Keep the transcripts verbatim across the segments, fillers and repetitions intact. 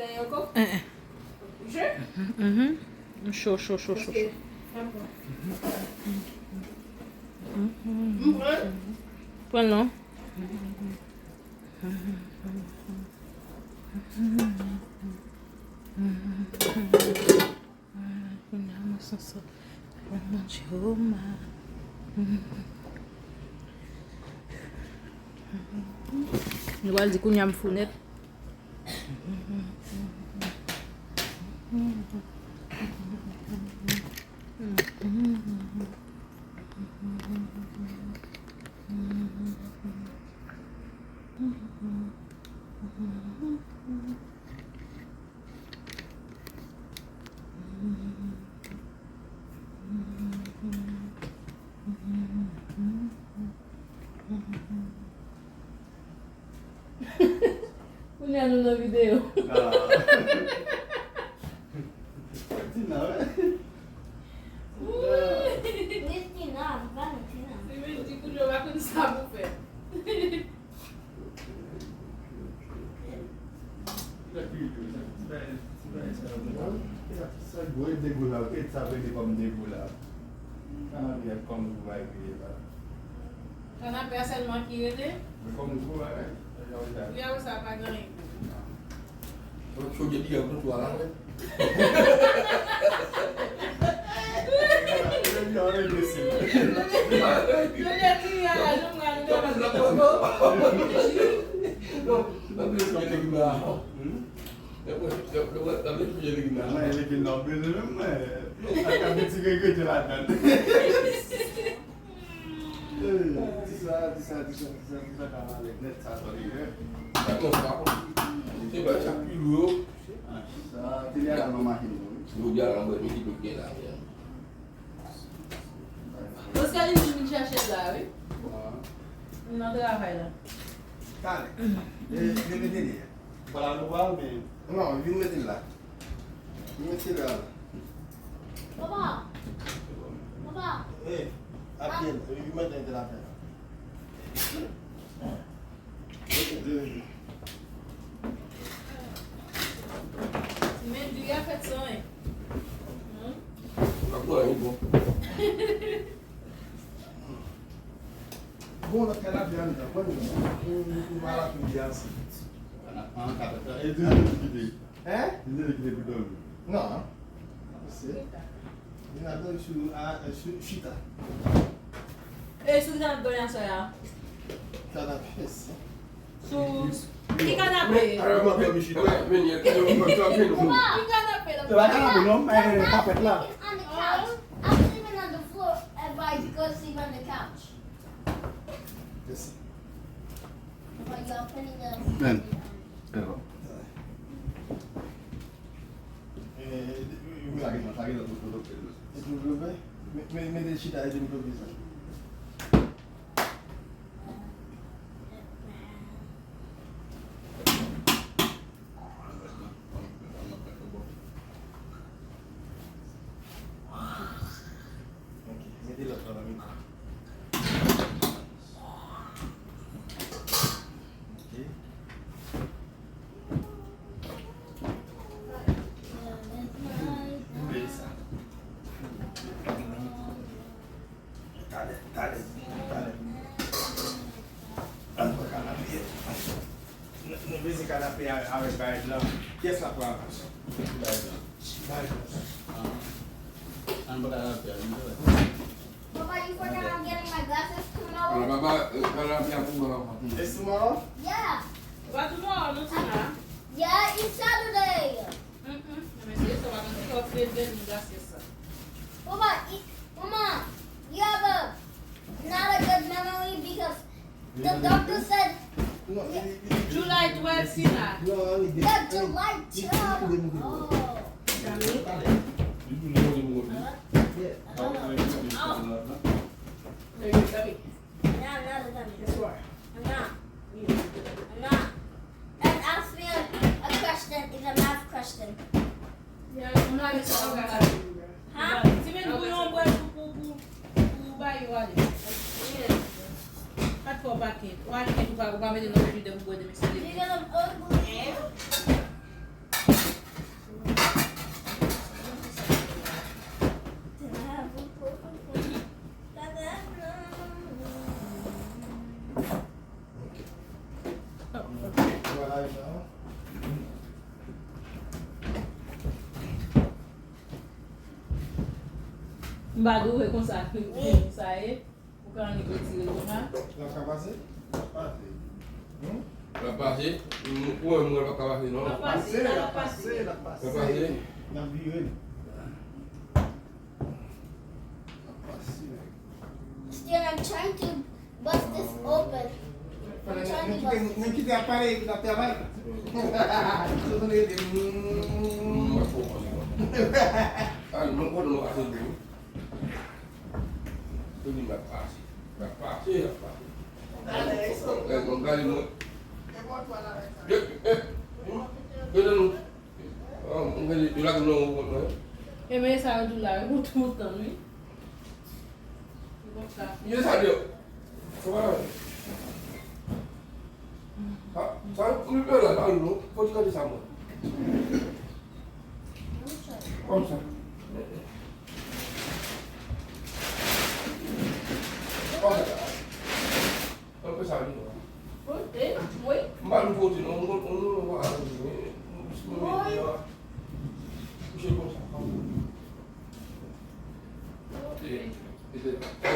Eh, eh. Mhm. Cho, cho, cho, cho, cho. Pran non. Kounye a mwen sanse al manje omag. Nou pral di kounye a m fou nèt. Kounye a nou nan videyo. Ah. Tina, wi. Wi, Tina, Valentina. Se vin di kounye a w pa konn sa pou fè. Sa gwo e degou la, ok? Sa vle di kòm degou la. Kanapè a kòm gwo bagay ki ye la. Kanapè a sèlman ki rele? Men kòm gwo bagay. Wi, a wè sa pa gen anyen. Donk, yo gen piyè pou twa la, wi. Di sa, di sa, di sa, di sa, di sa ka malèt nèt, sa sòti nèt. Sa konsa. Se bagay sa pi lou yo. Sa, te li a la nan machin nou, wi. Jodi a la, mwen, mete tout gen la, men. Paske li vin chache la, wi. Ah. Nan travay la. Talè. E, vin mete li a. Ou pa la nou pral, men. Non, vin mete l la. Vin mete l la. Papa. Papa. E, apye l. Vin mete l la. Men di a fèt san en. Hmm? Bon, lòt kanapè a nou ta pran nou. Nou, nou, nou pa la pou li ase. Kanapè an kapèt la. E di nou kite. Hein? Li te kite pou dòmi. Non. Se. Li nan dòmi sou, a, sou chita. E sou ki kanapè dòmi aswè a? Kanapè, se. Sou ki kanapè? Ki kanapè la? Se pa kanapè, non, men kapèt la. On the couch. I was sleeping on the floor, and why you go sleep on the couch? Yes. But y'all putting us Men. Hello. Eh, eh, eh, sa gen, sa gen nan tout kote. E pou vlope? Men, men, men de chita, e de vlope sa. Ok, mete lòt la nan mitan. Ok. Ouvè sa. Talè, talè, talè. Ann pran kanapè. Nou, nou bezwen kanapè a avèk bagay blan. Kiyès l ap pran avan? Bagay blan. Bagay blan. Ann pran kanapè a, nou. Papa, you forgot I'm getting my glasses tomorrow? Papa, eh, kanapè a pou mwen avan. It's tomorrow? Yeah. What tomorrow? No, Tina. Yeah, it's Saturday. Mm-mm. Mesye, sa pa konn ki lòt leve nou gase sa. Papa, i- Mama, you have a not a good memory because the doctor said July twelve, Tina. The July twelve. Oh. Gummy? Gummy? Gummy? Nah, not a gummy. This one. Nah. Nah. And ask me a, a question, it's a math question. Yeah, m lage sou bagay la. Ha? Ti men bouyon bwè pou, pou, pou bay yo ale. Pa t fè w pa kèt. Ou al kèt, ou pa, ou pa mete nan frijidè pou bwè demen, se demen. You gonna ugly. M pa dwe konsa. Konsa ye. Ou ka annik retire konsa. L ap ka pase? L ap pase. Hmm? L ap pase? M, ou menm, mwen, l pa ka pase, non? L ap pase, l ap pase. L ap pase. L ap pase. N ap vire l. L ap pase. Still, I'm trying to bust this open. I'm trying to bust this. Nan kite ap pale epi n ap travay. Sou tande de. Mm. Ah, non, non, non, non. Yo di m ap pase. M ap pase, m ap pase. Gade, gade mwen. Gade, gade nou. Ah, mwen gade, yo lage nan wont mwen. E men sa yo di la, yo tout tan, wi. Yo sa di yo. Sa va la. Sa, sa, mwen la, la, non. Fò ti gade sa, mwen. Kòmsa. Kòmsa. Anpil sa vin la. Fwote, wi. M pa vin fwote, non. M konn, nou, nou, nou, nou, nou, nou, kouche konsa. E, e, e,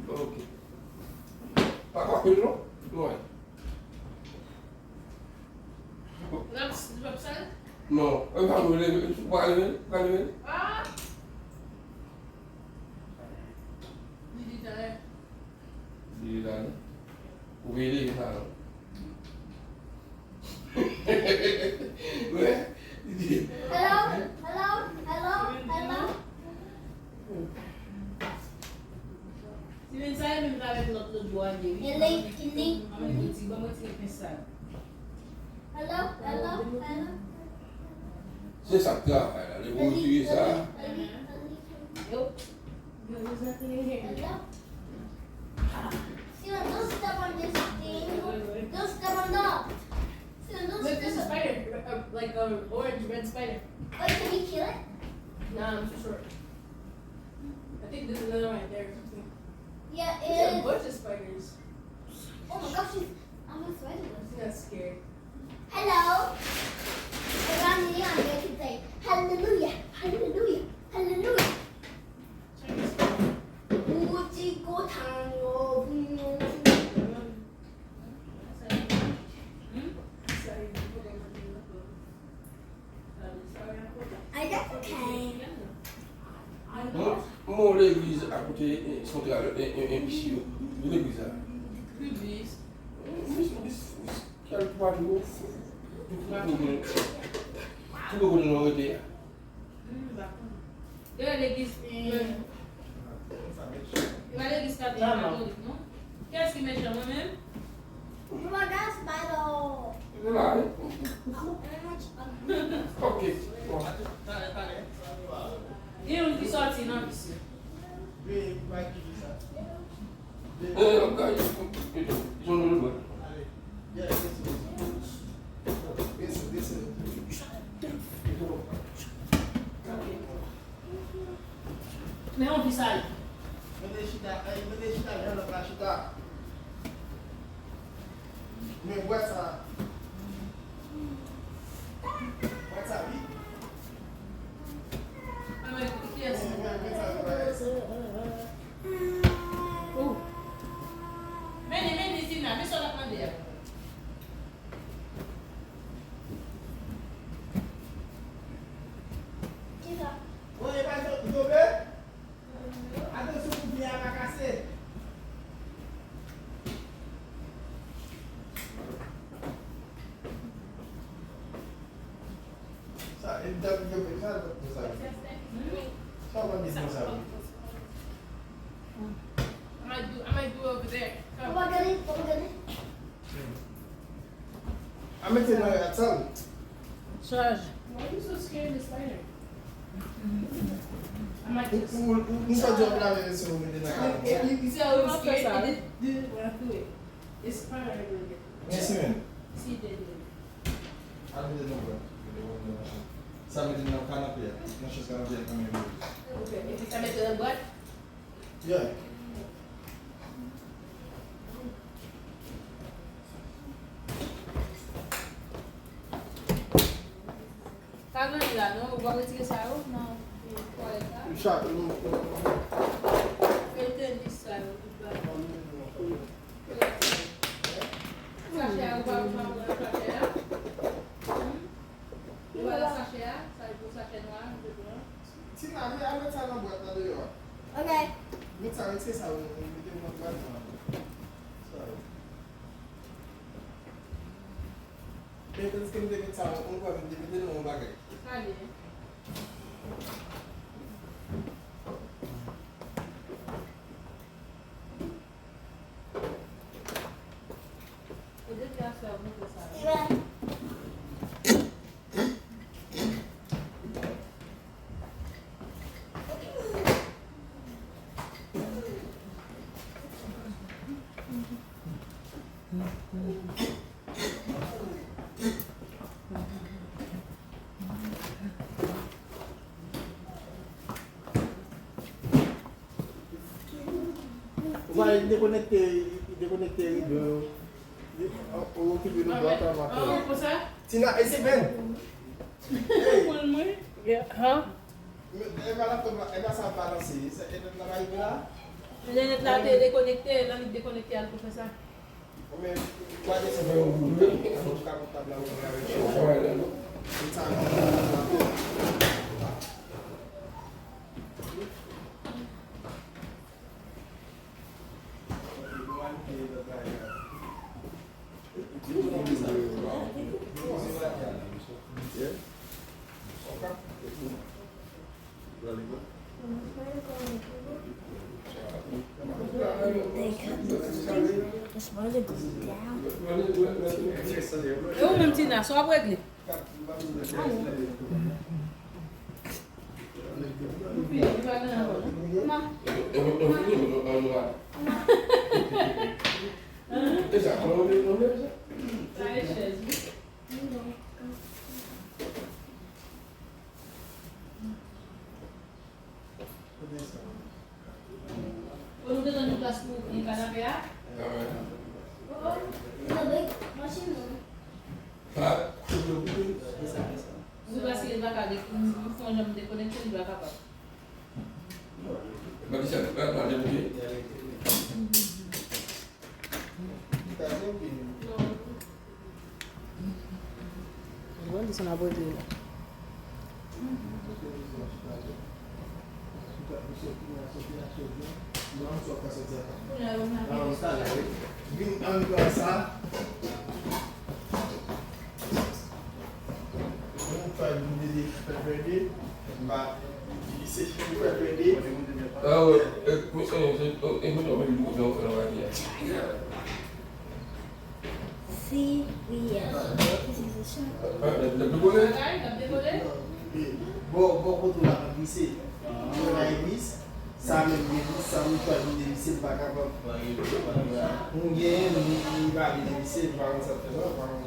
ok. Pa kwape, non? Mwen. L ap, l ap sal? Non. E pa vre, leve, ou pa leve, ou pa leve? Ah! Li di talè. Li di talè. Ou veye leve sa, non? Wè, li di. Hello, hello, hello, hello. Steven, sa e menm jan avèk lòt, lòt bò a ye, wi. Ban mwen ti, ban mwen ti pens sa. Hello, hello, hello. Se sa k travay la, lè pou retire sa. Yo. Yo, there's nothing in here. Hello. Steven, don't step on this thing. Don't step on that. Steven, don't step on. Look, there's a spider, uh, like a orange red spider. Wait, can we kill it? Nah, I'm too short. I think there's another one right there or something. Yeah, it is. There's a bunch of spiders. Oh my gosh, she's, I'm excited. That's scary. Hello. Around here, I'm going to say, "Hallelujah, hallelujah, hallelujah." Boutique au tango, boum, boum, boum. Ay, that's okay. Mwen, mwen legliz akote, eh, santral, eh, eh, eh, isi yo. Legliz la. Legliz. Mis, mis, mis, kèl twa jou. Tou kote nou rete a. Yo, legliz, eh, E pa legliz katolik, non? Kiyès ki mechan, mwen menm? Mwen pa gen spider. Ok. Bon. Gen youn ki sòti nan vis yo. Men yon vis ale. Mete chita, eh, mete chita jan lòt la chita. Men bwè sa. Bwè sa, wi. Mwen, mwen, mwen, mwen, mwen, mwen. Ou. Mennen, mennen, Zina, men sa w ap mande a. Kisa? Bon, e pa jo-, Jobe? Atansyon pou pye a pa kase. Sa, e dam yo, sa, sa, sa. Sa, w ap di konsa, wi. I might do, I might do over there. Come. Papa gade, papa gade. A mete nan rad sa, wi. Chaj. Why you so scared of the spider? I might just. Ou, ou, ou, ou pa di w ap lave vèsè ou mete nan kay. You, you see how I'm scared? It did, did it when I threw it. It's probably not gonna get. Men simen. See, it did it. Al mete nan bwat. Mete nan machin. Sa mete nan kanape a. Nan chèz kanape a, kanmenm. Ok, epi sa mete nan bwat? Yeah. Sa grandi la, non? Ou pa retire sa yo? Non. Sa, nou, nou, nou. Fè tenis sa yo, tout bagay. Sachè a, ou pa, ou pa pran sachè a? Hmm? Ou pa pran sachè a? Sa e pou sachè nwa a, nou te pran. Tina, vin al met sa nan bwat la deyò a. Ok. Met sa, retire sa, ou mete l nan bwat la. Sa yo. Men tandiske m te met sa, ou kwè m te mete l nan yon bagay. Sa ye. Ou pa dekonekte, dekonekte rido yo. Ou okipe nou dwa ta maten. Tina, e se Ben. Hey. Pou l mwen. Ha? E pa la, e pa sa ap balanse. Se enèt la pa rive la? Enèt la te dekonekte, lè li dekonekte, al pou fè sa. Ou menm, gade si mwen ou boule. An tou ka, pou tab la ouvri avèk chèz. Tout sa, E ou menm, Tina, sa w ap regle? Ou nou te tann yon plas pou kanape a? Wi, paske li pa ka de-, m, m fè yon jan m dekonekte, li pa kapab. Bon, li se nan bwè la. Vin ann pran sa. Mwen fè vide de pèpè de. M pa se pou pèpè de. Ah, ouais. Eh, mais, eh, je, oh, écoute, on va lui, on va lui. Si, wi, yes. This is a shot. Ah, le, le, le volet? Bò, bò kote w la, glise. Mwen la glise. Sa menm, li glise, sa mwen fè vin devise, m pa kapab. M gen, m, m pa vin devise, m pa konn sa fè, m pa konn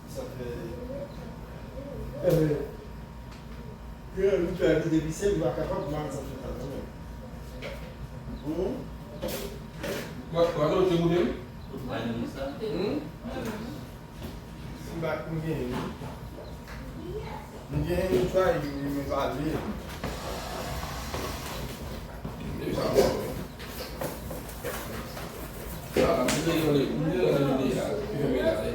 sa fè. Eh, Yo, li fè li depi se li pa kapab, m pa konn sa fè sa non. Hmm? Wa, wa, non, te moute wi? Hmm? Si m pa, m gen, m gen yon tray, li, li, men pa vle. Depi sa bon, wi. Sa, m te yon, m te yon ide a, ki fè m ede ale.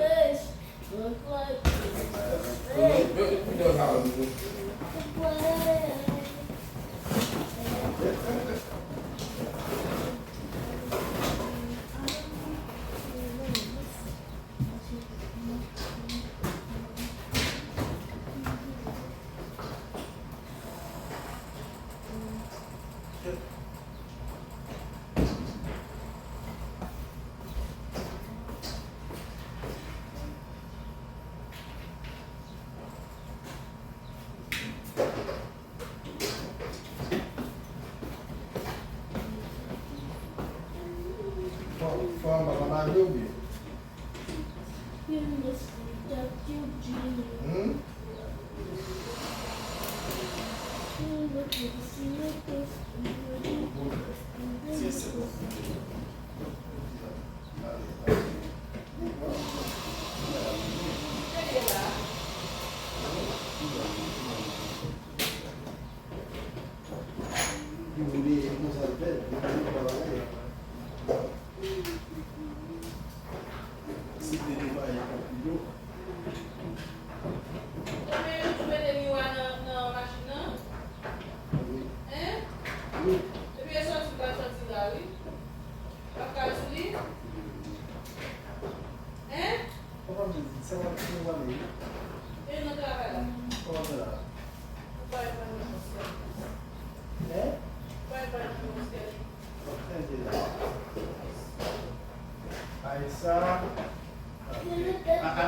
Fò, fò anba pa lave oubyen? Hmm?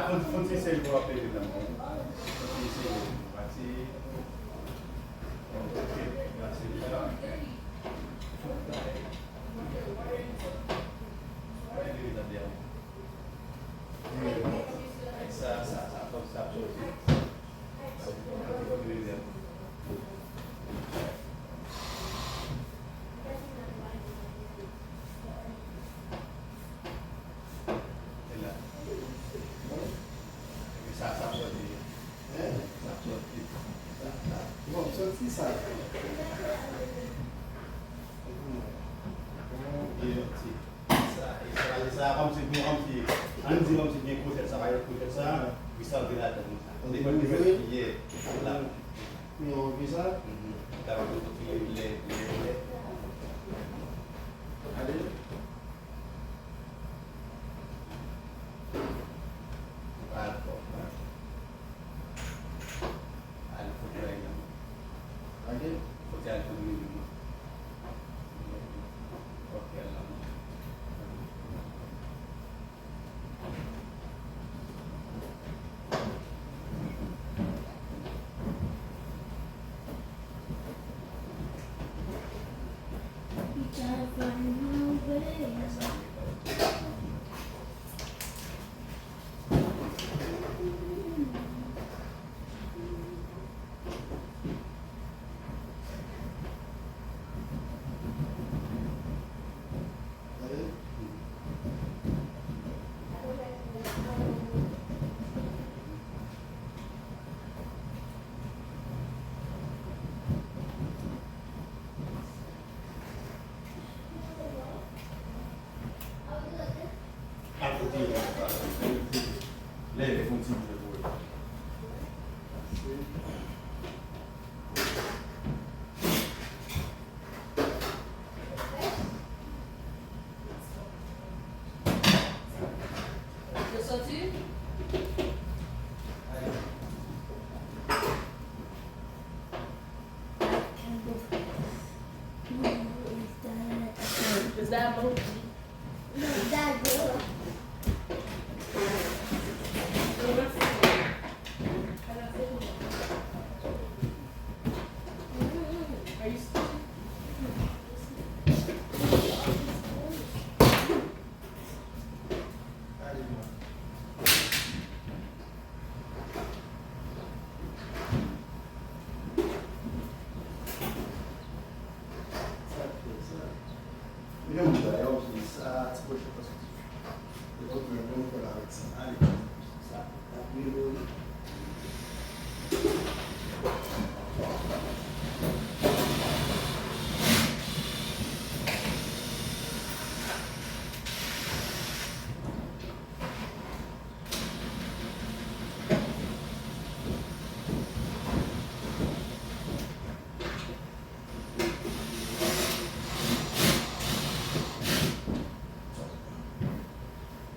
Fon ti eseye pou w ap leve nan mwen. Fon ti eseye. Pati. Ok, pase la. Leve nan dèyè. Sa, sa, sa, sa, sa, sa. Sa, sa soti. Sa soti. Sa, sa. Bon, soti sa. Sa, sa, sa, kòmsi, kòmsi, ann di kòmsi gen krosèt sa, pa gen krosèt sa, wi, sa, vin ladan. Li mèt, li mèt, ye, la. Yon visa? Mhm. Li ta va kontinye lè, lè, lè. Ale. Pa al fò, pa al fò. Al fò, pa al fò. Ok? Fò ti al fò, wi, wi, wi. Ok, al la. Leve, fon ti bouje pou yo. Yo soti? Is that a movie?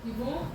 Li bon?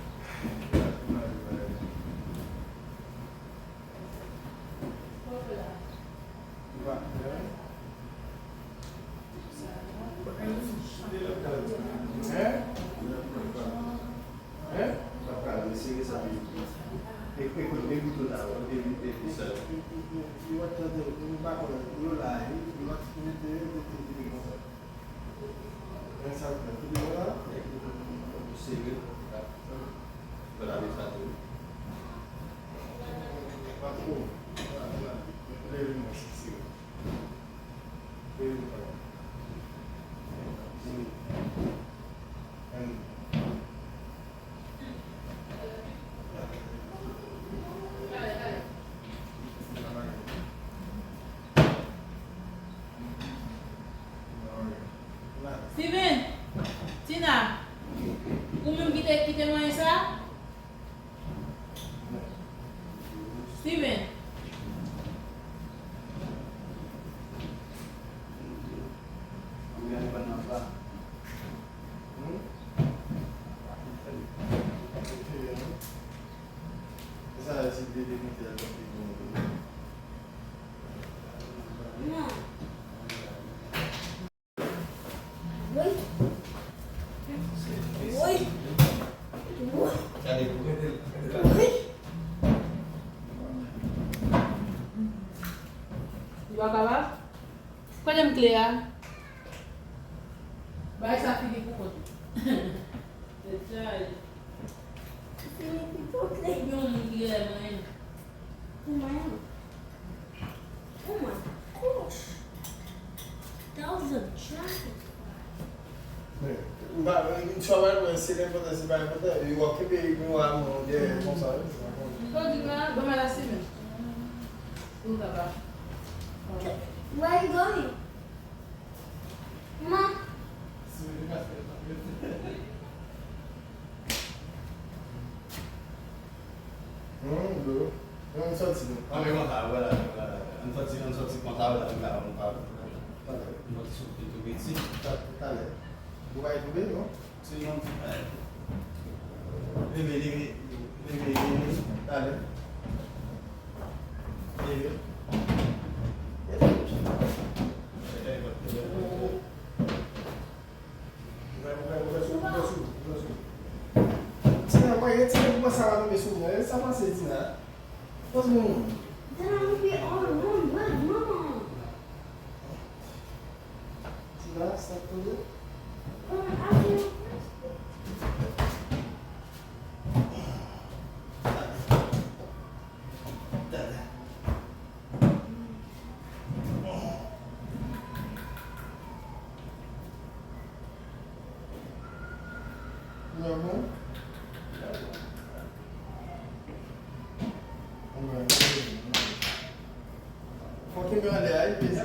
Ou pa kapab? Kote m kle a? Bay sa fini pou kont ou. Tèt chaje. Fini pito kle. Yon moun ki genlè manyen. Ou manyen? Oh my gosh. That was a dragonfly. Men, m pa, m swa pa wè se enpòtan, se pa enpòtan, e w ap kenbe miwa a nan dèyè konsa, wi. Sa w di la, ban m al asime. Ou ta pa. Where you going? Mama. Hmm, bro. Ann sòti non. Ann men konsa, vwala, vwala. Ann sòti, ann sòti konsa, vwala, vwala, vwala. Talè. Ann sòti sou pito piti. Ta-, talè. Ou pa tonbe non? Se yon ti bagay. Leve, leve, leve, leve. Talè. Leve. Leve. Ti nan mwen, retire pou mwen sa va tonbe sou mwen. Sa pase Tina. Pòz mwen. Tina, we be all alone. Where is mama? Tina, sa tonbe? Mama, I feel thirsty. Dada. Nan bon? Fò kenbe anlè a, wi, peze.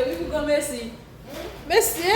Wi, pou granmesi. Mesye.